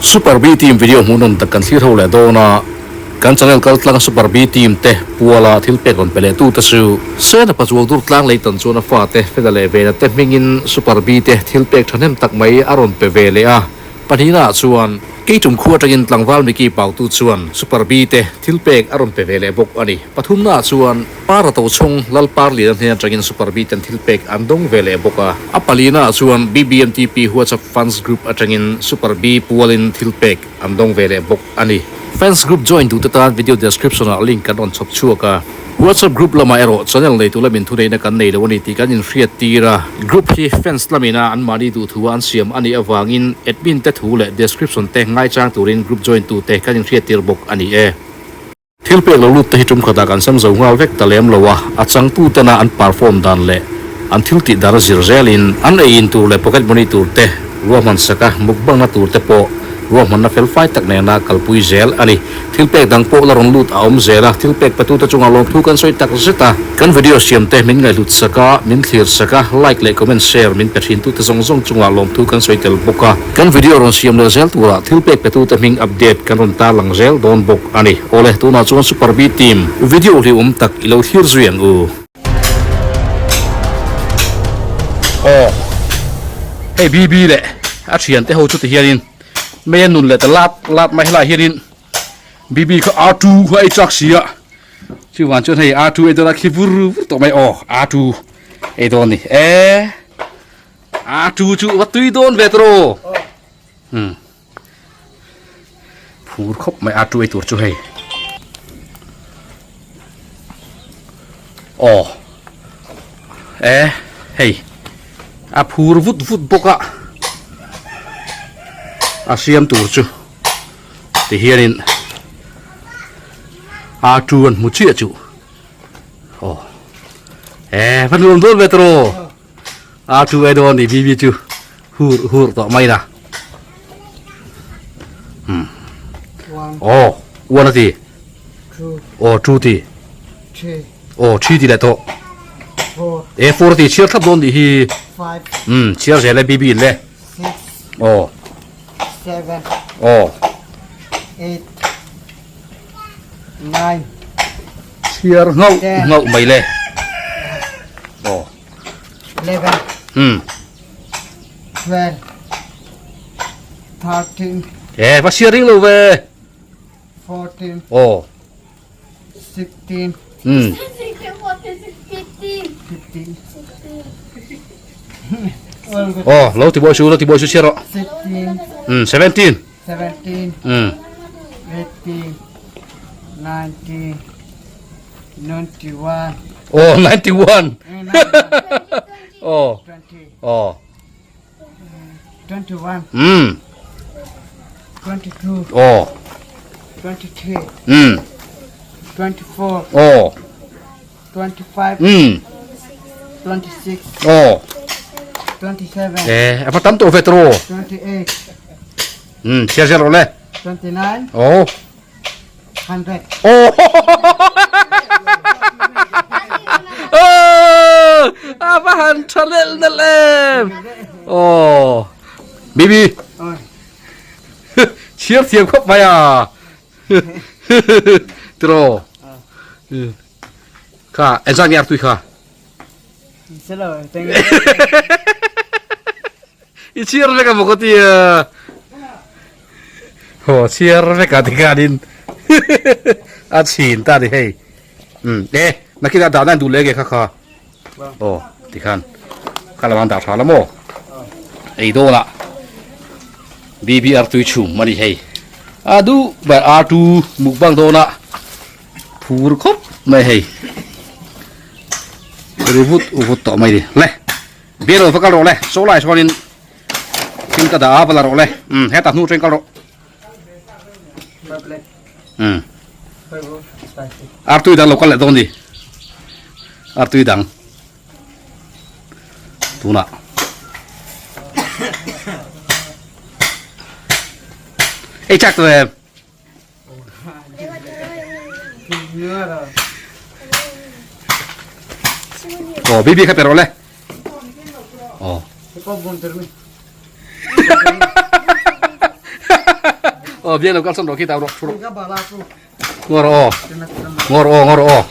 Super B team video hmuhnawm tak kan thlir ho leh dawn a, kan channel kal tlanga Super B team te puala thil pek rawn pe leh tute chu. Sena Pachual dur tlang lei tan chuan a fate Fela leh Vena te hmingin Super B te thil pek thahnem tak mai a rawn pe ve leh a, pahnihnaah chuan Keitum khua atangin tlangval Mickey Pautu chuan Super B te thil pek a rawn pe ve leh bawk a ni. Pathumnaah chuan Para to chhung Lalpar Liana hnen atangin Super B ten thil pek an dawng ve leh bawk a. A palinaah chuan BBMTP WhatsApp Fans Group atangin Super B pualin thil pek an dawng ve leh bawk a ni. Fans Group join duhte tan video description ah link kan rawn chhawp chhuak a. WhatsApp group lamah erawh channel neitu lamin thuneihna kan nei lo a ni tih kan inhriat tir a. Group hi fans lamina anmahni duhthua an siam a nih avangin admin te thu leh description te ngaichang turin group join tute kan inhriat tir bawk a ni e. Thil pek lo lut te hi tum khatah kan sem zo nghal vek ta lem lo a, a changtu tena an perform dan leh an thil tih dar zir zelin an ei in tur leh pocket money tur te ruahman sak a, mukbangna tur te pawh Ruahmanna felfai tak nena kalpui zel a ni. Thil pek dang pawh la rawn lut a awm zel a, thil pek petute chungah lawmthu kan sawi tak zet a. Kan video siam te min ngaihhlut sak a, min thlir sak a, like leh comment share min pe thintute zawng zawng chungah lawmthu kan sawi tel bawk a. Kan video rawn siam leh zel turah thil pek petute hming update kan rawn tarlang zel dawn bawk a ni. Awle, tunah chuan Super B Team video hlimawm tak i lo thlir zui ang u. Aw hei BB leh a thian te ho chu ti hianin mei a nun leh ta lap lap mai helaiah hianin BB kha R2 kha a ei chak si a chuvang chuan hei R2 ei dawn a khi vur vur tawh mai aw R2 ei dawn a ni e R2 chu va tui dawn ve tawh umm. Phur khawp mai a tuai tur chu hei. Aw e hei a phur vut vut bawk a a siam tur chu ti hianin a tu an hmu chiah chu aw e va nuam dawn ve tawh a tu e dawn ni bibi chu hur hur tawh mai na hmm oh one ati oh two ti oh three ti leh tawh e four ti chhiar thlap dawn tih hi hmm chhiar zel e bibi in le oh oh chhiar nghauh nghauh mai le oh 11 Hmm. 12 13 Eh, va sia ring lo ve. 14 Oh. 16 Hmm. 15 Oh, lo ti boi su, lo ti boi su sia ro. 16 17. 17 18 19 91 Oh, 91. Oh. 20 Oh. 21 22 Oh. 23 24 Oh. 25 26 Oh. 27 Eh, apa tam to ve tro. 28 Sia sia ro le. 29 Oh. 100 Oh. Oh, apa han thalel na lem. Oh. Bibi. Ôi Chhiar thiam khawp mai a. Tro. Kha, engzah nge artui kha? I chhiar vek a maw ka ti a. Haw chhiar vek a tikhanin a chhin ta a ni hei. Umm e nakinah dahna an duh leh nge kha kha. Aw tikhan kha lamah an dah tha la maw. Ei dawnah BBR tui chhum a ni hei. A duh ber R2 mukbang dawnah Phur khawp mai hei ri vut vut tawh mai ni le beer va kal rawh le saw lai sawn in thil ka dah a va la rawh le um hetah hnu atangin kal rawh um artui dang lo kal leh dawn ni artui dang tunah ei chak tawh em. Aw bibi kha pe rawh le. Aw. Aw biang lo kalsan rawh khi tah rawh thu rawh. Ngawr aw. Ngawr aw ngawr aw.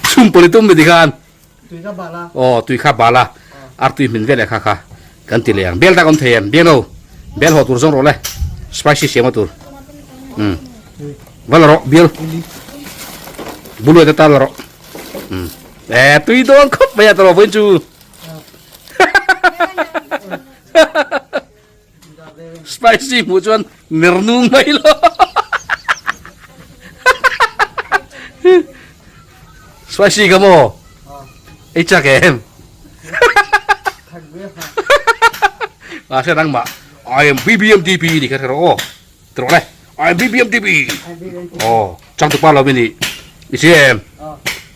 Chhum pawlh i tum mi tikhan. Aw tui kha bal a. Ar tui hmin vel leh kha kha kan ti leh ang. Bel tak awm thei em? Biang lo. Bel haw tur zawng rawh le. Spicy siam a tur. Um. Va la rawh bial. Buluai te ta la rawh. Um. E tui dawn khawp mai a tawh vawiin chu. Spicy hmuh chuan ner nung mai lo. Spicy ka maw? Ei chak em? À sẽ đang mà I am BBMTP ni kha ro tro le I am BBMTP oh chang tu pa lo mi ni i si em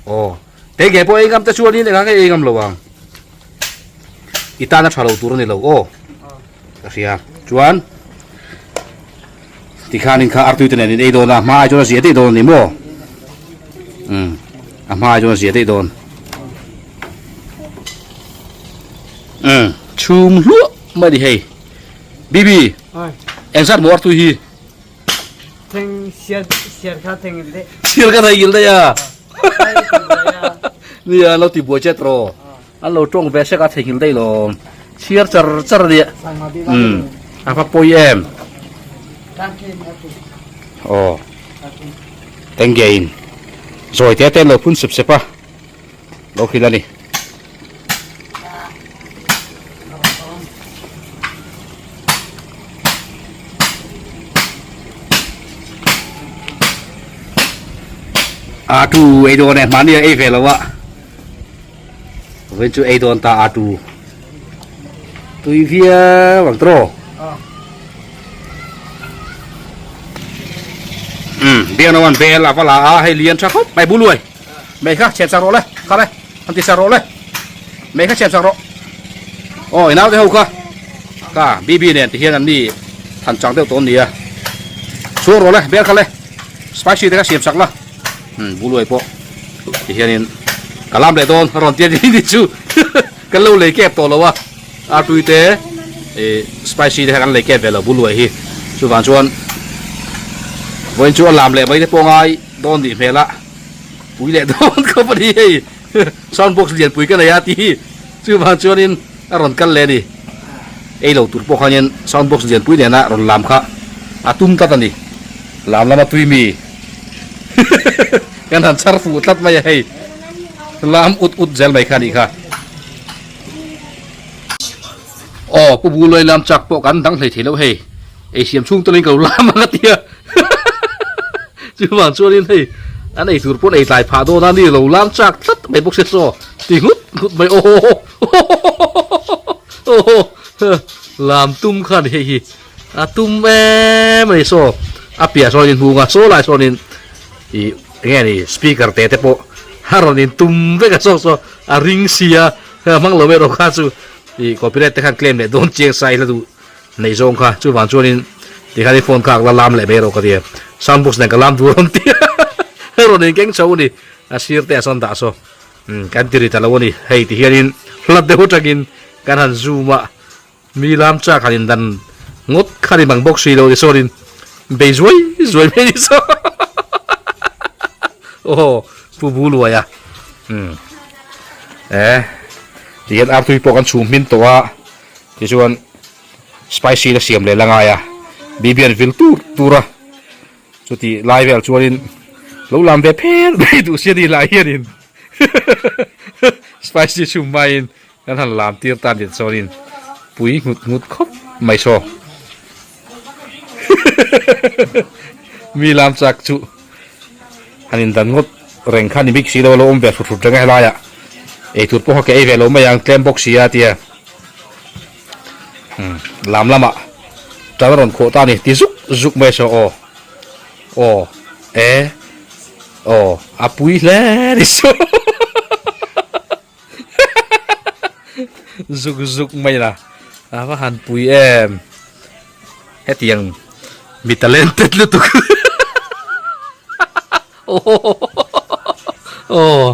oh te ge po ei ngam te chuan in enga nge ei ngam lo ang I tana tha lo tur a ni lo aw ka hria chuan tikhanin kha artui te nen in ei dawn a hma ai chuan a zia daih dawn a ni maw um a hma ai chuan a zia daih dawn um chhum hluah mai a ni hei bibi engzat maw artui hi Theng siar siar kha theng il de. Siar kha theng il de ya. Nia lo ti buai chet ro. An lo tawng ve sek a theng il dei lo. Siar char char nia. Um. A fa poi em. Oh. Tengge in. Zoi te te lo phun sep sep a. Lo khil a ni. A tu ei dawn e hmani a ei ve lo a vawiin chu ei dawn ta a tu tui viau ang tawh um biang no an bel a va la a hei lian tha khawp mai buluai. Mei kha chhiam sak rawh le, kha le, han ti sak rawh le. Mei kha chhiam sak rawh. Aw, i naute ho kha. Ka BB nen ti hian an ni than chang deuh tawh an nia. Chhuak rawh le, bel kha le. Spicy te kha siam sak la. Hmm, buluai pawh ti hianin ka lam leh dawn rawn ti a ni chu. Kan lo lei kep tawh lo a. Artui te ih spicy te kha kan lei kep ve lo buluai hi. Chuvang chuan vawiin chu a lam leh mai te pawh ngai dawn nih hmel a. Pui leh dawn khawp a ni hei sound box lian pui ka nei a ti hi chuvang chuanin a rawn kal leh a ni ei lo tur pawh khanin sound box lian pui nena rawn lam kha a tum tlat a ni lam lama tui mi kan han chhar fuh tlat mai a hei lam ut ut zel mai kha a nih kha aw pu Buluai lam chak pawh kan dang hlei thei lo hei ei siam chhung tawlin ka lo lam ang a tia. Chuvang chuanin hei an ei tur pawn ei tlai phah dawn a ni lo lam chak tlat mai bawk se saw ti nghut nghut mai aw aw lam tum khan hei hi a tum em a ni saw a piah sawn in hung a saw lai sawn in ih eng nge ni speaker te te pawh a rawn in tum vek a saw saw a ring sia hmang lo erawh kha chu ih copyright te khan claim leh dawn chiang sai la duh. Neih zawng kha chuvang chuanin tikhan i phone kha la lam leh mai erawh ka ti a, sound box nen ka lam duh rawn ti a, rawn inkeng chho a ni, a sir te ah sawn dah saw umm kan ti ri ta lo a ni, hei ti hianin hla deuh atangin kan han zoom a, mi lam chak han indan ngawt kha ni mang bawk si lo ti sawnin bei zuai zuai mai a ni saw aw Pu Buluai a umm eh tihian artui pawh kan chhum hmin tawh a. Tichuan spicy la siam leh la ngai a, bibi an vil tur tur a, chuti lai vel chuanin lo lam ve pher mai duh si a ni lah hianin spicy chhum hmain kan han lam tir ta ni chuanin pui nghut nghut khawp mai saw mi lam chak chu han indan ngawt reng kha ni bik si lo a lo awm ve hrut hrut reng a helaiah eitur pawh kha ka ei ve lo mai ang tlem bawk si a tia. Umm lam lamah tan a rawn khawh ta a ni ti zuk zuk mai saw aw aw e aw a pui hle a ni saw zuk zuk mai la a va han pui em hetiang mi talented lutuk aw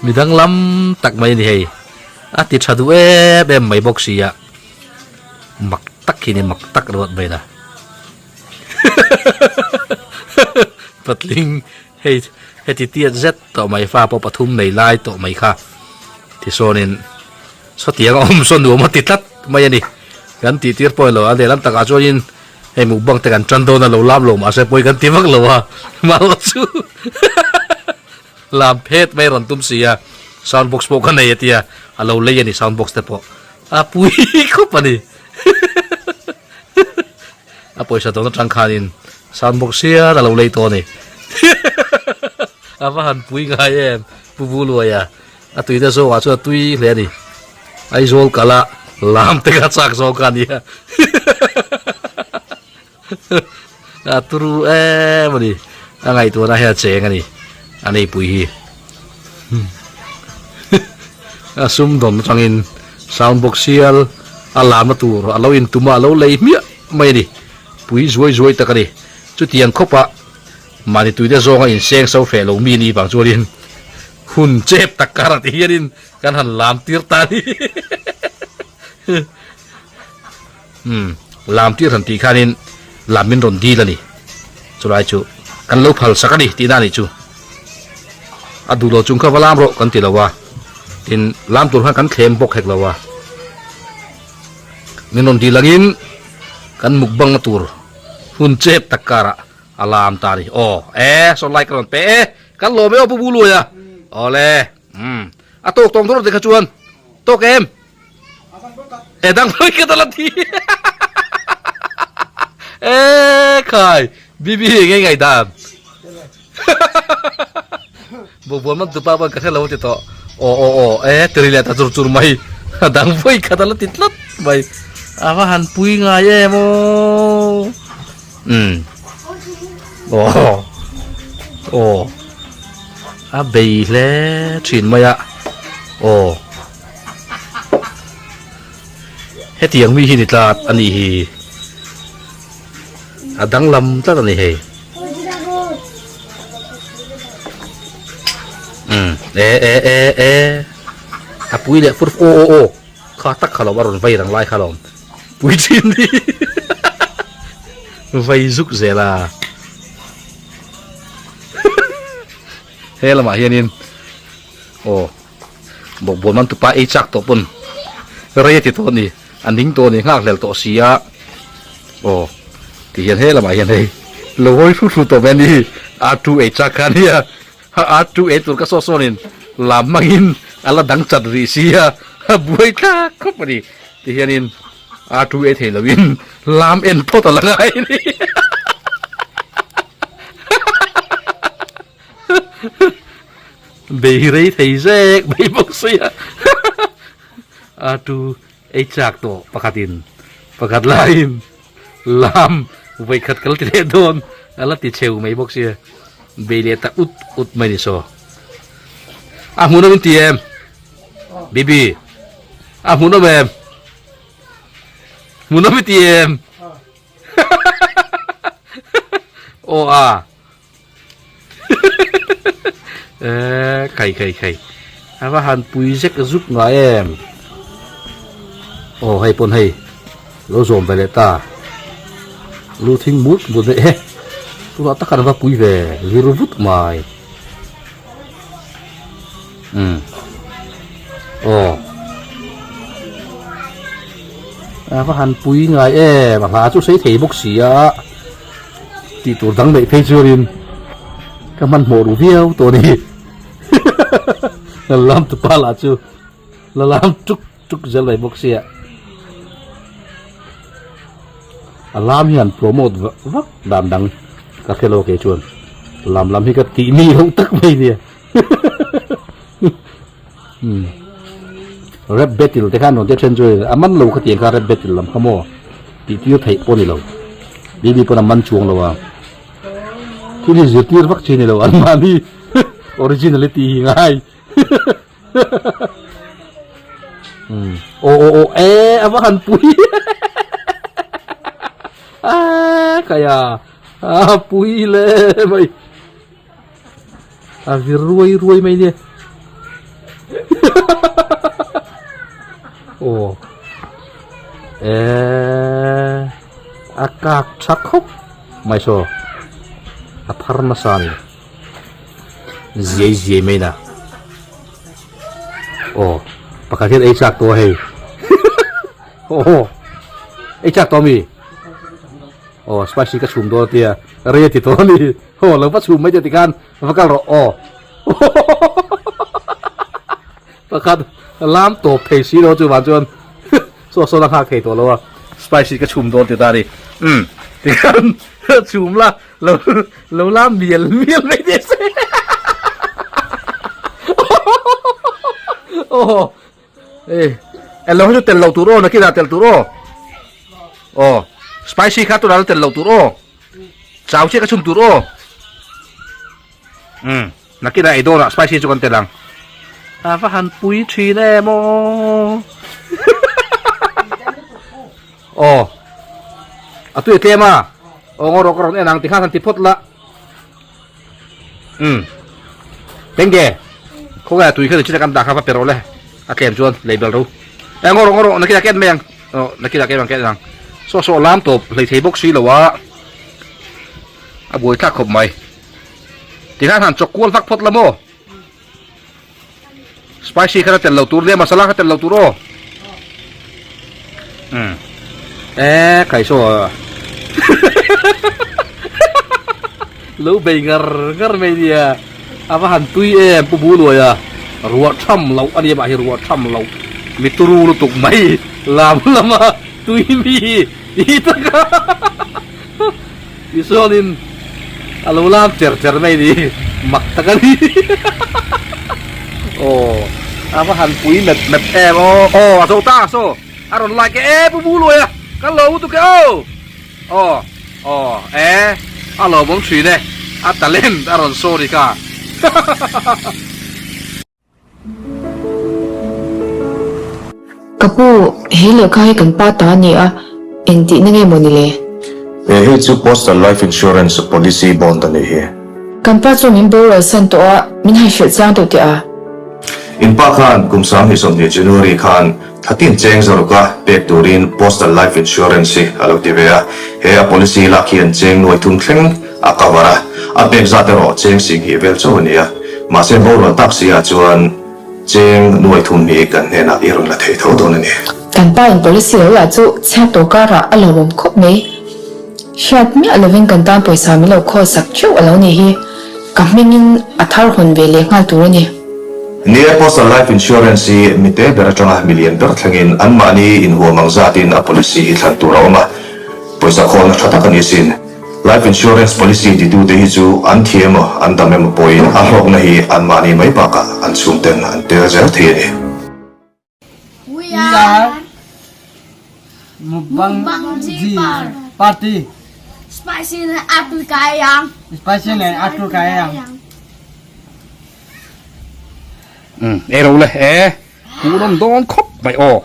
mi danglam tak mai a ni hei a ti tha duh em em mai bawk si a mak tak. khi ni mak tak ruat mai la. Patling hei heti tiat zet tawh mai fa pawh pathum nei lai tawh mai kha tisawnin sawtiang a awm saw nuam a ti tlat mai a ni. Kan tih tir pawh lo a lehlam takah chuanin hei mukbang te kan tan dawn a lo lam lo mahse pawi kan ti vak lo a mahlo chu lam phet mai rawn tum si a sound box pawh ka nei a tia a lo lei a ni sound box te pawh a pui khawp a ni. A pawisa dawn atang khanin sound box hian a lo lei tawh a ni. A va han pui ngai em Pu Buluaia a tuina zawngah chuan a tui hle a ni. Aizawl kala lam te kha chak zawng kha a nia. A turu em a ni. A ngaihtuahna hian a cheng a ni. A neipui hi. A sum dawn atangin sound box hial a lamna tur a lo intum a, a lo lei hmiah mai a ni. Pui zuai zuai tak a ni. Chutiang khawpa mahni tuite zawnga inseng so hreh lo mi a nih vang chuanin hun chep tak karah te hianin kan han lam tir ta a ni. Umm, lam tir han tih khanin lam min rawn dil a ni. Chulai chu kan lo phal sak a ni tihna a nih chu. A duh lo chung kha va lam rawh kan ti lo a, tin lam tur khan kan thlem bawk hek lo a. Min rawn dil angin kan mukbang na tur hun chep tak karah a lam ta a ni. Aw, e, saw lai ka rawn pe e, kan lawm e aw Pu Buluaia. Awle, umm, a tawk tawng dawn te kha chuan tawk em? E dang pawh ka tala thi. E khai bibi nge ngai dan. Bo bo man tupa ban ka thelo ti to. O o o e tiri le ta chur chur mai. Dang pawh ka tala ti tlat mai. Ava han pui ngai em o. Um. O. O. A bei hle thin mai a. O. Hetiang mi hi ni tlat a nih hi. A danglam tlat a ni hei. Umm e e e e a pui leh fur aw aw aw kha tak kha lawm a rawn vai rang lai kha lawm pui thin ni vai zuk zel a he lamah hianin aw. Bawkbawn man tupa ei chak tawh pawn rei a ti tawh a ni, a ning tawh a ni, nghak hlel tawh si a, aw ti hian he lamah hian hei lo hawi hru hru tawh mai a ni, a tu ei chak kha a nia, a tu ei tur ka saw sawnin lam hmangin a la dang chat rih si a, a buai thlak khawp a ni, ti hianin a tu ei thei loin lam en phawt a la ngai a ni. Bei rei thei zek mai bawk sia a tu ei chak tawh pakhatin pakhat laiin lam vawikhat kal ti leh dawn a la ti cheu mai bawk sia bei leh ta ut ut mai ni saw a hmuhnawm in ti em bibi a hmuhnawm em hmuhnawm i ti em aw a. Eh, khai khai khai. A va han pui zek zuk ngai em. Aw hei pawn hei. Lo zawm ve leh ta. Lu thing mut mut mai e. Tunah tak an va pui ve vir vut mai. Um. Aw. A va han pui ngai em. A hla chu sei thei bawk si a. Tih tur dang neih phei chuanin ka hmanhmawh ru viau tawh a ni. La lam tupa lah chu la lam tuk tuk zel mai bawk sia. A lam hian promote vak dan dang ka hre lo kei chuan lam lam hi ka tih mi loh tak mai nia. Rap battle te khan rawn tia then chu a man lo kha tiang kha rap battle lam kha maw tih tir theih pawh a ni lo baby pawn a man chuang lo a thil hi zirtir vak chi a ni lo an mahni originality hi ngai aw aw aw e a va han pui a khaia a pui le mai. A vir ruai ruai mai nia. Aw. Eee. A kak tha khawp mai saw a phar nasa a ni ziai ziai mai na aw pakhat hian ei chak tawh a hei aw ei chak tawh ami aw spicy ka chhum dawn tia rei a ti tawh a ni aw lo va chhum mai teh tikhan va kal rawh aw Pakhat lam tawp thei si lo chuvang chuan saw sawn a nghak thei tawh lo a, spicy ka chhum dawn ti ta a ni. Umm tikhan chhum la lo lo lam mial mial mai teh se. Aw eh eng lo hi chu tel lo tur aw nakinah tel tur aw. Aw spicy kha tunah la tel lo tur aw. Chau chiah ka chhum tur aw. Umm nakinah ei dawnah spicy chu kan tel ang. A va han pui thin em aw. Aw a tui a tlem a aw ngaw rawh ka rawn en ang tikhan han ti phawt la. Umm tenge khawngaih a tui kha nichina kan dah kha va pe rawh le a tlem chuan lei bel ro. E ngaw rawh ngaw rawh nakinah ka en mai ang aw nakinah ka en ang ka en ang saw saw lam tawp hlei thei bawk si lo a a buai thlak khawp mai. Tikhan han chawk kual vak phawt la maw? Spicy kha tel lo tur nia masala kha tel lo tur aw. Um. E khai so. Lo bei ngar ngar mai nia. A va han tui em pu bu luai a. Ruah tham lo ani mah hi ruah tham lo. Mi turu lutuk mai lam lama tui mi i taka. Tichuanin a lo lam cher cher mai ni mak tak a ni aw a va han pui mep mep em aw aw a zo ta saw a rawn like e pu bu luai a ka lo lutuk e aw aw aw e a lawmawm thin e a talent a rawn show ri kha. Ka pu, he lehkha hi kan pa ta a ni a, engtihna nge maw ni le? He hei chu Postal Life Insurance Policy Bond a nih hi. Kan pa chuan min boral san tawh a, min han hrilh chiang deuh teh a. In pa khan kum 2020 January khan thlatin cheng zaruka pek turin Postal Life Insurance hi a lo ti ve a, he a policy lak hian cheng nuai thum thleng a cover a, a pek zat erawh cheng singhnih vel chauh a ni a, mahse borual tak si ah chuan cheng nuai thum hi kan hnenah i rawn la thei tho dawn a ni. Kan pa in policy lo lah chu chhiat tawh karah a lawmawm khawp mai. Hriat miah lovin kan tan pawisa min lo khawl sak theuh a lo nih hi. Ka hmingin a thar hawn ve leh nghal tur a ni. Ni e, Postal Life Insurance hi mite ber atanga milian ber thlengin anmahni inhuam ang zatin a policy hi thlan tur a awm a, pawisa khawlna tha tak a ni sin. Life Insurance Policy titute hi chu an thi emaw an dam emaw pawhin a hlawkna hi anmahni mai bakah an chhungten an tel zel thei a ni. We are Mukbang Ji Party. Spicy na atul kayang. Spicy na atul kayang. Um, e ro le e. Ku rom don khop mai o.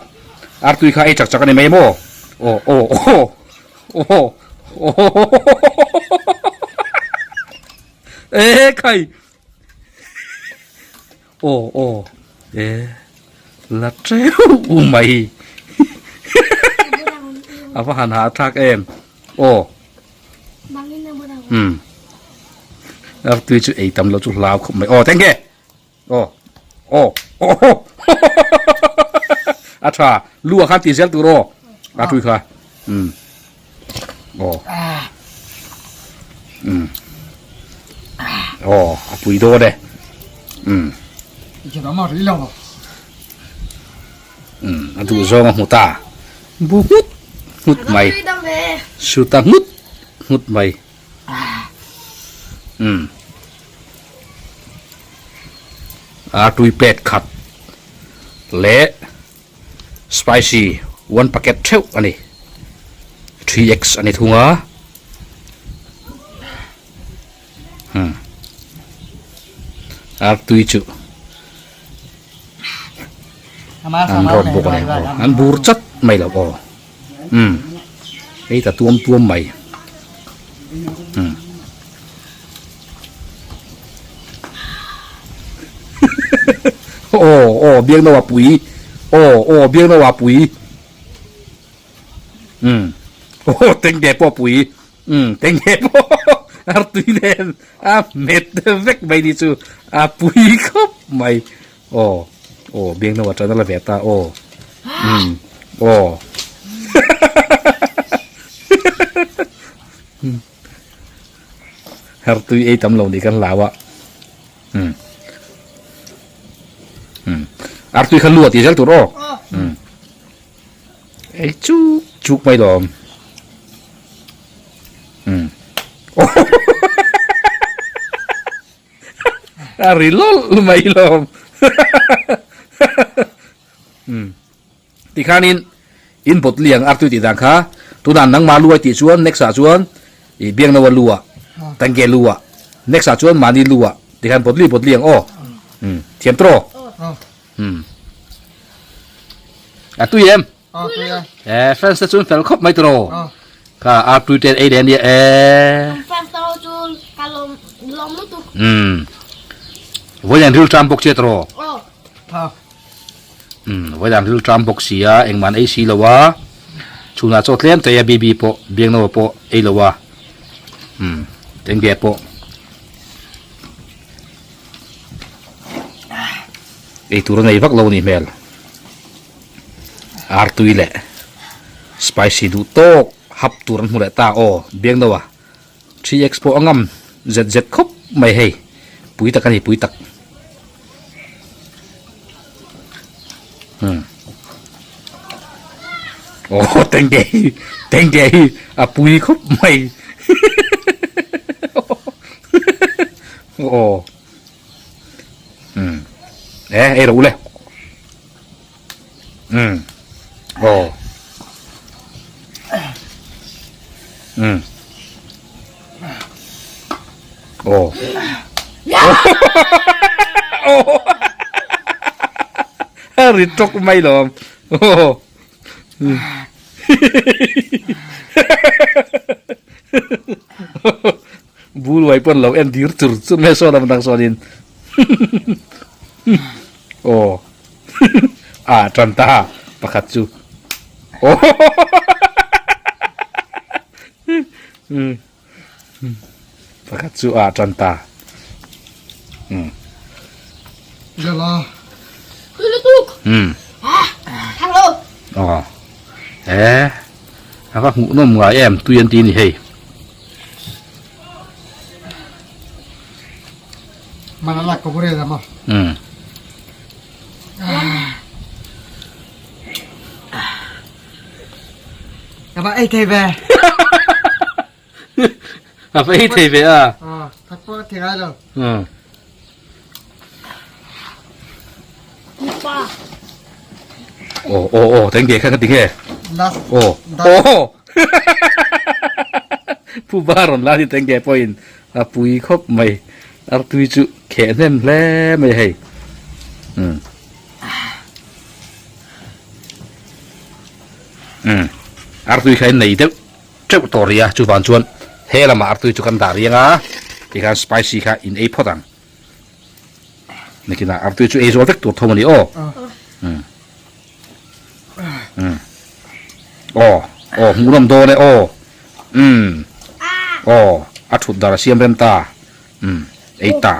Artui kha ei chak chak ani mai mo. O o o. Aw e khai aw aw e la teuh mai a va han hah thlak em aw um artui chu ei tam lo chu hlau khawp mai aw thank you Aw aw aw a tha lu ah khan tih zel tur aw a tui kha um aw um aw a pui dawn e um um a duh zawng a hmu ta bu nghut nghut mai suta nghut nghut mai Umm a tui plate khat leh spicy one packet theuh a ni 3x a ni thung a umm artui chu an rawt bawk a ni aw an bur chat mai lo aw. Umm hei ta tuam tuam mai umm aw aw biang no a pui aw aw biang no a pui umm. Aw tengge pawh pui umm tengge pawh artui nen a hmet vek mai ni chu a pui khawp mai aw aw biangno atana la ve ta aw umm aw artui ei tam lo nih kan hlau a umm umm artui kha lu a tih zel tur aw umm. Ei chuk chuk mai lawm. Um. A ri lawlh mai lawm. Um. Tikhanin in bot liang artui tih dan kha tunah nangma lu ai tih chuan next ah chuan i biangno a lu ah tangge lu ah next ah chuan mahni lu ah tikhan bot li bot liang aw. Um. Thiam tawh. Um. A tui em? A tui a. Eh, fans te chuan fel khawp mai tawh. Kha a tui ten ei leh ania eh. Fans te ho chu ka lawm lawm lutuk. Um. Vawiin ril tram bawk che tawh. Aw. Tha. Um, vawiin ril tram bawk si a, engmah an ei si lo a. Chhunah chaw tlem te a BB pawh Biangnoa pawh ei lo a. Um, tengge pawh. Eitur a nei vak lo a nih hmel. Artui leh spicy duh tawk hap tur an hmu leh ta aw biang deuh a 3x pawh a ngam zet zet khawp mai hei pui tak a ni pui tak hmm aw tengge hi tengge hi a pui khawp mai Aw um e ei rawh ule um aw um aw a ri tawk mai lawm aw Buluai pawn lo en dir chur chur mai sawn a dang sawnin aw a tan ta pakhat chu aw pakhat chu a tan ta um um aw e a va hmuh nawm ngai em tui an ti a ni hei. Um. A va ei thei ve a. Um. Aw aw aw tengge kha ka ti nge. Aw aw. Pu ba rawn la ni tengge pawhin a pui khawp mai. Artui chu kheh hnem hle mai hei. Um. Um. Artui kha in nei deuh teuh tawh rih a chuvang chuan he lamah artui chu kan dah riang a tikhan spicy kha in ei phawt ang nakinah artui chu ei zual vek tur thawm a ni aw um um aw aw hmuhnawm dawn e aw um aw a thut dar a siam rem ta um ei ta.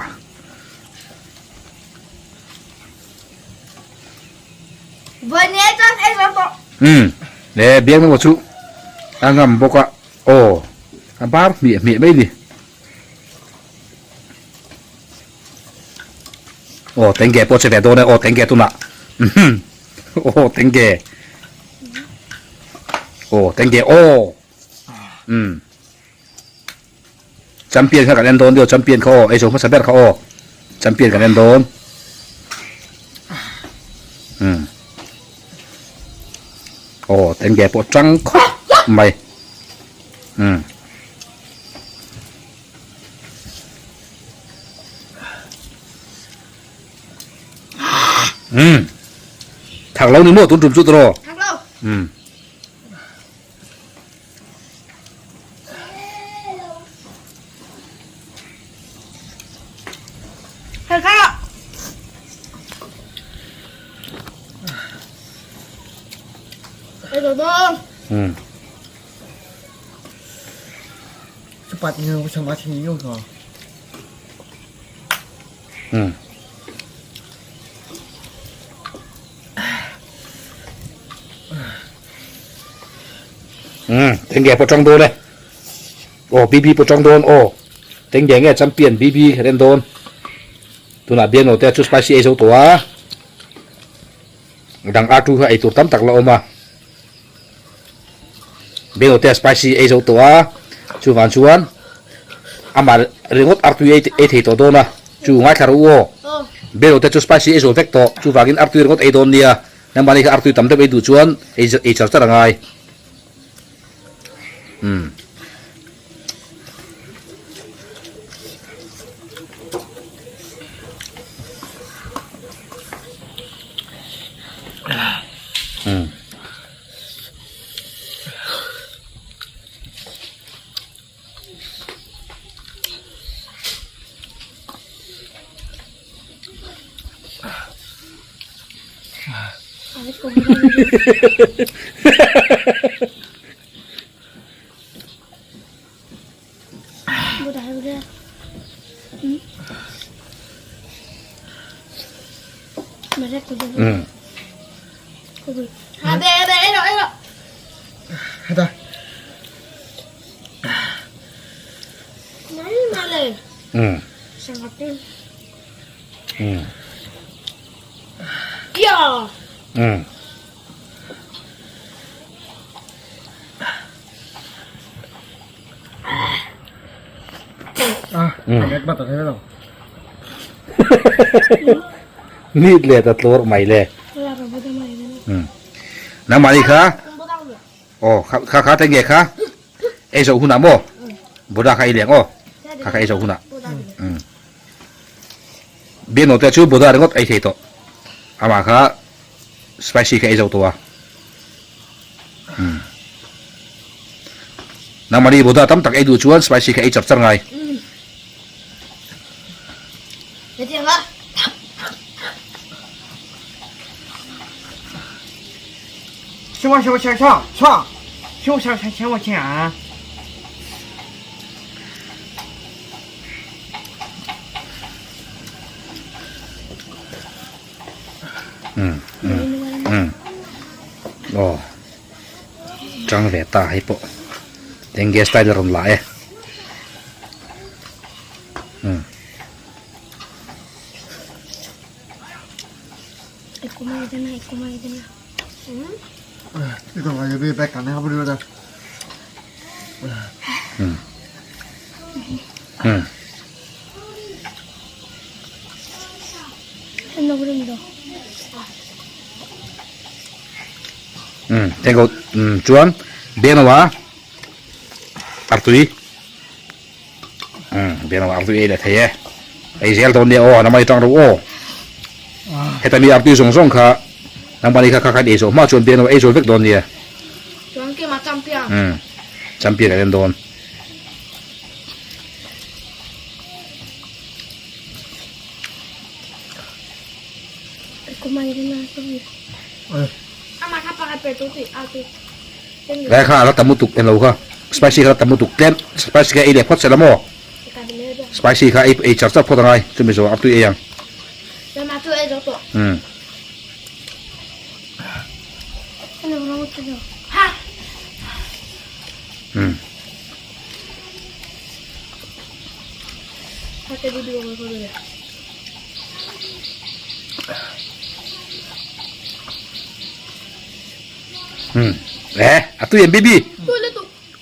Umm e biak na chu a ngam bawk a aw a bar hmiah hmiah mai ni aw tengge pawh che ve dawn e aw tengge tunah umm aw tengge aw tengge aw umm champion kha kan en dawn dio champion kha aw ei zo hmasa ber kha aw champion kan en dawn um aw tengge pawh tang khawp mai um um thak lo ni maw tun tum chu tawh um Ừ. 把今天我想把钱用上。嗯。Tengge pawh tang dawn e. Aw BB pawh tang dawn aw. Tengge nge champion BB ka ren dawn. Tunah biangno te chu spicy ei zo tawh a. Dang R2 kha ei tur tam tak la awm a. Biangno te spicy ei zo tawh a. Chuvang chuan amah ringawt R2 ei thei tawh dawn a. Chu ngaithla rawh u aw. Biangno te chu spicy ei zo vek tawh. Chuvangin R2 ringawt ei dawn nia. Nangmahni kha artui tam deuh ei duh chuan ei ei char char a ngai. Umm. Umm. Nit le ta tlawr mai le. Nangmahni kha aw kha kha tenge kha ei zoh hunah maw Buddha kha ei leng aw kha kha ei zoh hunah. Biaknaw te chu Buddha ringawt ei thei tawh amah kha spicy kha ei zo tawh a nangmahni Buddha tam tak ei duh chuan spicy kha ei char char ngai. Aw tang ve ta hei pawh eng gas style a rawn la e Chuan Biangnoa artui Biangnoa artui ei leh thei e ei zel dawn nia aw namai tang ro aw heta mi artui zawng zawng kha nangmahni kha kha khan ei zawh hma chuan Biangnoa ei zawh vek dawn nia champion kan en dawn. Lai kha a la tam lutuk englo kha spicy kha a la tam lutuk tlem spicy kha ei leh phawt se la maw spicy kha ei ei char char phawt angai chumi zawh a tui ei ang umm. Hmm. Eh, atu yang bibi.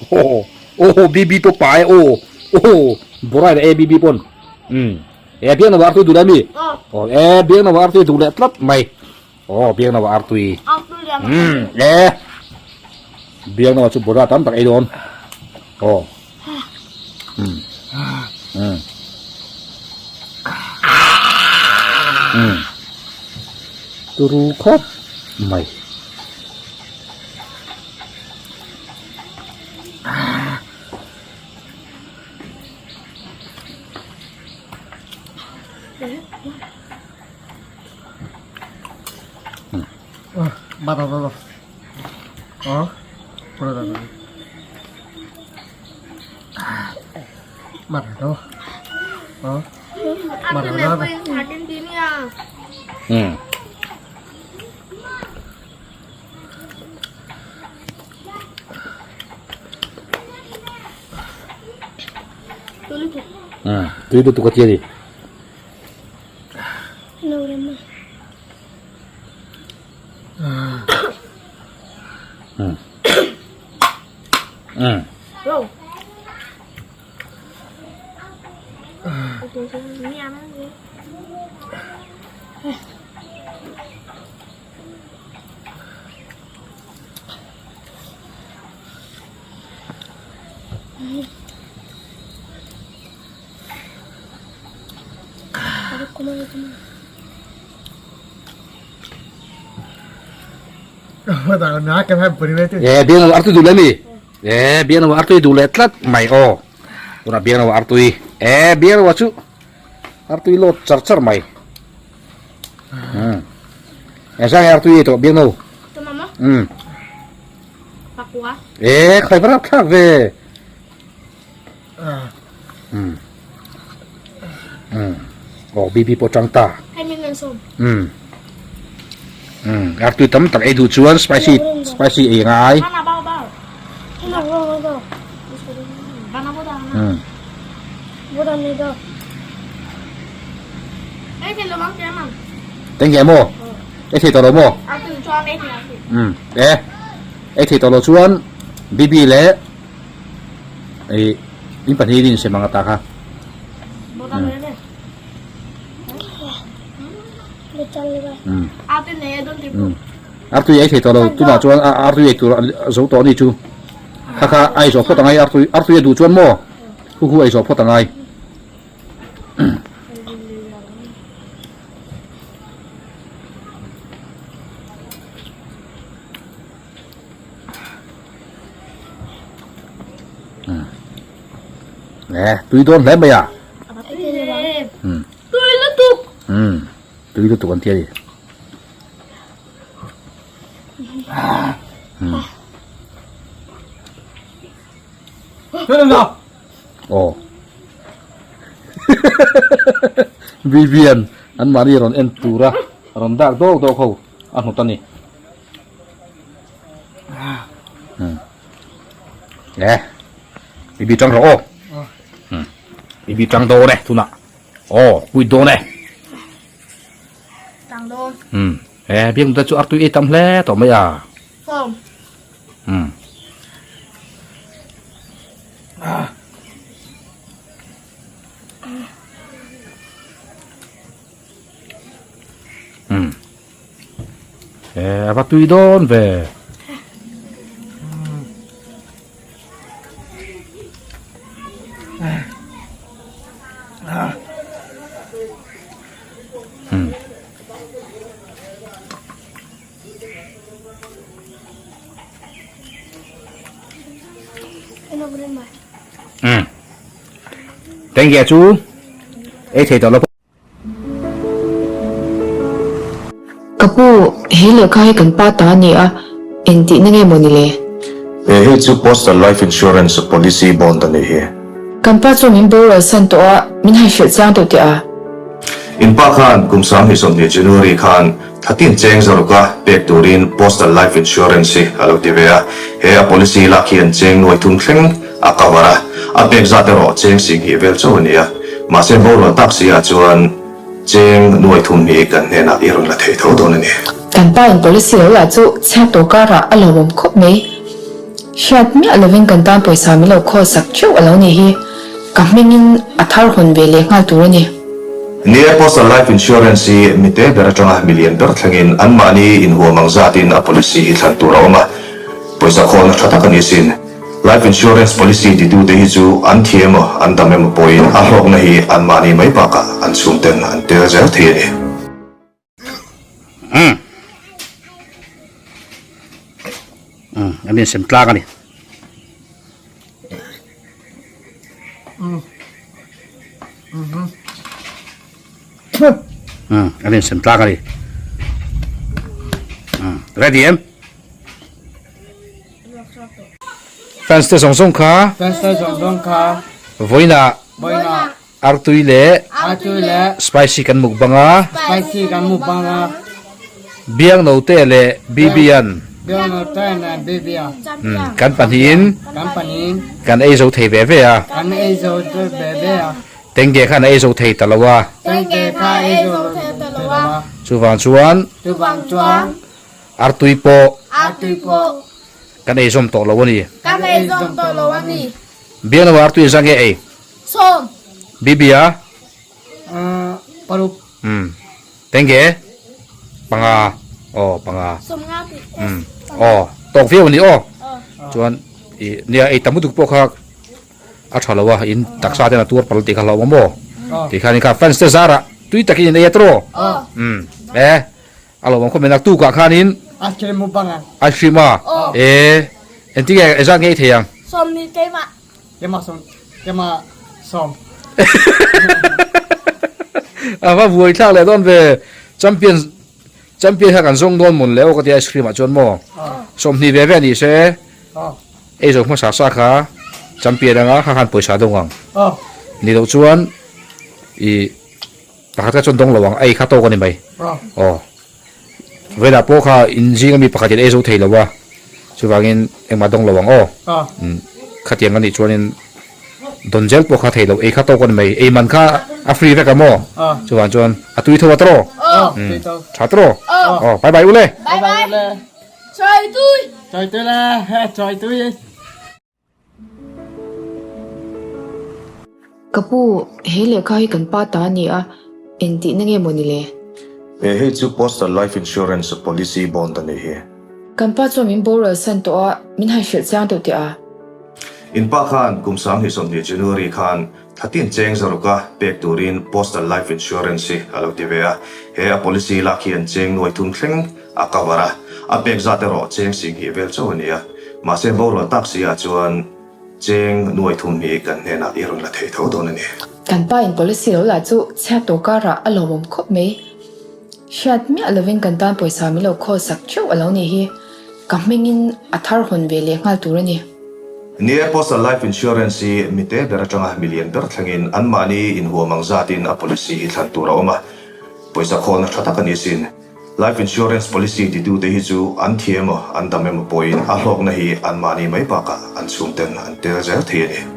Oh, oh, bibi po pa eh. Oh, oh, borai eh bibi pon. Hmm. Eh, biang na artui dulai mi. Oh, eh, biang na artui dulai tlat mai. Oh, biang na artui. Hmm, eh. Biang na chu bora tam tak ei don. Oh. Hmm. Hmm. Hmm. Turu khawp mai. Hmm. Tui lutuk a ti a ni. E biang lo artui duh leh mi e biang lo artui duh leh tlat mai aw tunah biang lo artui e biang lo chu artui lawt char char mai e sang artui ei tawh biang lo um e khai va thlak ve um um aw bibi pawh tang ta um um artui tam tak ei duh chuan spicy spicy ei ngai um Teng nge maw? Ei thei tawh lo maw? Um e ei thei tawh lo chuan Bibi leh ei in pahnih in insem ang ata kha. Artui ei thei tawh lo tunah chuan artui ei tur a zo tawh a ni chu. Kha kha a ei zawh phawt angai artui artui a duh chuan maw hu hu ei zawh phawt angai. Nè, tui dawn hle mai a. Tui lutuk. Um, tui lutuk an ti a ni. Um. Aw. Vivian an mahni rawn en tura rawn dak dawk dawk ho a hnawt a ni. E bibi tang rawh aw. Bibi tang dawn e tunah. Aw pui dawn e. Tang dawn. E biak nute chu artui ei tam hle tawh mai a. Form. Um. Um. E a va tui dawn ve. Um. Um. Tengge chu ei thei tawh lo. Ka pu, he lehkha hi kan pa ta a ni a, engtihna nge maw ni le? He hei chu Postal Life Insurance Policy Bond a nih hi. Kan pa chu min boral san tawh a, min han hrilh chiang deuh teh a. In pa khan kum 2020 January khan Thlatin cheng zaruka pek turin Postal Life Insurance hi a lo ti ve a, he a policy lak hian cheng nuai thum thleng a cover a, a pek zat erawh cheng singhnih vel chauh a ni a, mahse borual tak si ah chuan cheng nuai thum hi kan hnenah i rawn la thei tho dawn a ni. Kan pa in policy lo lah chu chhiat tawh karah a lawmawm khawp mai. Hriat miah lovin kan tan pawisa min lo khawl sak theuh a lo nih hi. Ka hmingin a thar hawn ve leh nghal tur a ni. Ni e, Postal Life Insurance hi mi te ber atanga mi lian ber thlengin anmahni inhuam ang zatin a policy hi thlan tur a awm a, pawisa khawlna tha tak a ni sin. Life Insurance policy titute hi chu an thi emaw an dam emaw pawhin a hlawkna hi anmahni mai bakah an chhungten an tel zel thei a ni. Um um an insem tlang a ni um an insem tlang a ni um ready em fans te zawng zawng kha fans te zawng zawng kha vawiinah. Vawiinah. Artui leh. Artui leh. Spicy kan mukbang a. Spicy kan mukbang a. Biangnote leh Bibian. Biangnote leh Bibia. Kan pahnihin. Kan pahnihin. Kan ei zo thei ve ve a. Kan ei zo ve ve a. Tengge khan a ei zo thei ta lo a. Tengge kha a ei zo thei ta lo a. Chuvang chuan. Chuvang chuan. Artui pawh. Artui pawh. Kan ei zawm tawh lo a ni. Kan ei zawm tawh lo a ni. Biangnoa artui zang nge ei? Sawm. Bibia? Paruk. Umm. Tenge? Panga. Aw, panga. Sawm nga tih. Umm. Aw, tawk viau a ni aw. Chuan i nia ei tam lutuk pawh kha a tha lo a, in taksa ten a tuar palh tih kha hlauh ang maw? Tih khan in kha fans te zarah tui takin in ei a tawh. Umm. E. A lo awm khawp mai naktuk ah khanin. Ice cream mu bang a. Ice cream a? E engtin nge ezat nge i thei ang? Sawmni keimah. Keimah sawm keimah sawm. A va buai thlak leh dawn ve champion champion kha kan zawng dawn mawn le aw ka ti ice cream ah chuan maw 20 ve ve a ni se ei zo hmasa sa kha champion anga kha khan pawisa dawng ang ni loh chuan i Pakhat kha chuan dawng lo ang, ei kha tawk a ni mai. Aw. Velah pawh kha in zing ami pakhat in ei zo thei lo a, chuvangin engmah dawng lo ang aw. Khatiang a nih chuanin dawn zel pawh kha thei lo, ei kha tawk a ni mai. Ei man kha a free vek a maw? Chuvang chuan a tui tho a tawh. Tha tawh. Aw, bye bye ule. Bye bye. Chawi tui. Chawi tui le, chawi tui. Ka pu, he lehkha hi kan pa ta a ni a, engtihna nge maw ni le? He hei chu Postal Life Insurance Policy Bond a nih hi. Kan pa chuan min boral san tawh a, min han hrilh chiang deuh teh a. In pa khan kum 2020 January khan thlatin cheng zaruka pek turin Postal Life Insurance hi a lo ti ve a. He a policy lak hian cheng nuai thum thleng a cover a, a pek zat erawh cheng singhnih vel chauh a ni a. Mahse borual tak si ah chuan cheng nuai thum hi kan hnenah i rawn la thei tho dawn a ni. Kan pa in policy lo lah chu chhiat tawh karah a lawmawm khawp mai. Hriat miah lovin kan tan pawisa min lo khawl sak theuh a lo nih hi. Ka hmingin a thar hawn ve leh nghal tur a ni. Ni e, Postal Life Insurance hi mite ber atanga milian ber thlengin anmahni inhuam ang zatin a policy hi thlan tur a awm a, pawisa khawlna tha tak a ni sin. Life insurance policy titute hi chu an thi emaw an dam emaw pawhin a hlawkna hi anmahni mai bakah an chhungten an tel zel thei a ni.